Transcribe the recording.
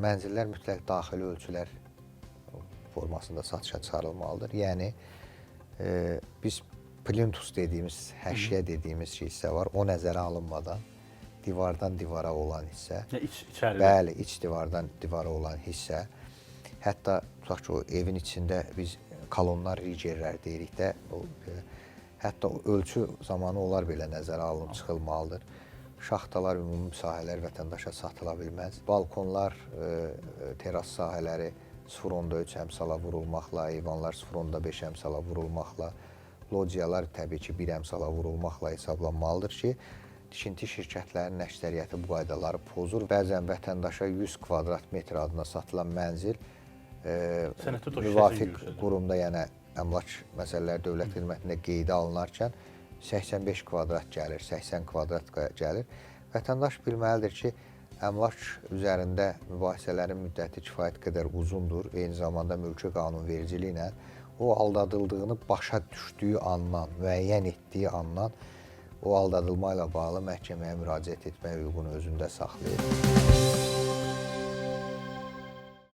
Mənzillər mütləq daxili ölçülər formasında satışa çıxarılmalıdır. Yəni biz plintus dediyimiz, həşiyə dediyimiz hissə var. O nəzərə alınmadan divardan divara olan hissə. Yəni içəridə. Bəli, iç divardan divara olan hissə. Hətta tutaq ki, o evin içində biz kolonlar, rigerlər deyirik də, o, hətta o ölçü zamanı onlar belə nəzərə alınıb çıxılmalıdır. Şaxtalar, ümumi sahələr vətəndaşa satıla bilməz. Balkonlar, teras sahələri 0.3 əmsala vurulmaqla, eyvanlar 0.5 əmsala vurulmaqla, lodiyalar təbii ki, 1 əmsala vurulmaqla hesablanmalıdır ki, tikinti şirkətlərinin əksəriyyəti bu qaydaları pozur. Bəzən vətəndaşa 100 kvadrat metr adına satılan mənzil müvafiq qurumda, yəni Əmlak Məsələləri Dövlət Xidmətində qeydə alınarkən 85 kvadrat gəlir, 80 kvadrat gəlir. Vətəndaş bilməlidir ki, əmlak üzərində mübahisələrin müddəti kifayət qədər uzundur. Eyni zamanda mülki qanunvericiliklə o aldadıldığını başa düşdüyü andan, müəyyən etdiyi andan o aldadılma ilə bağlı məhkəməyə müraciət etmək hüququnu özündə saxlayır.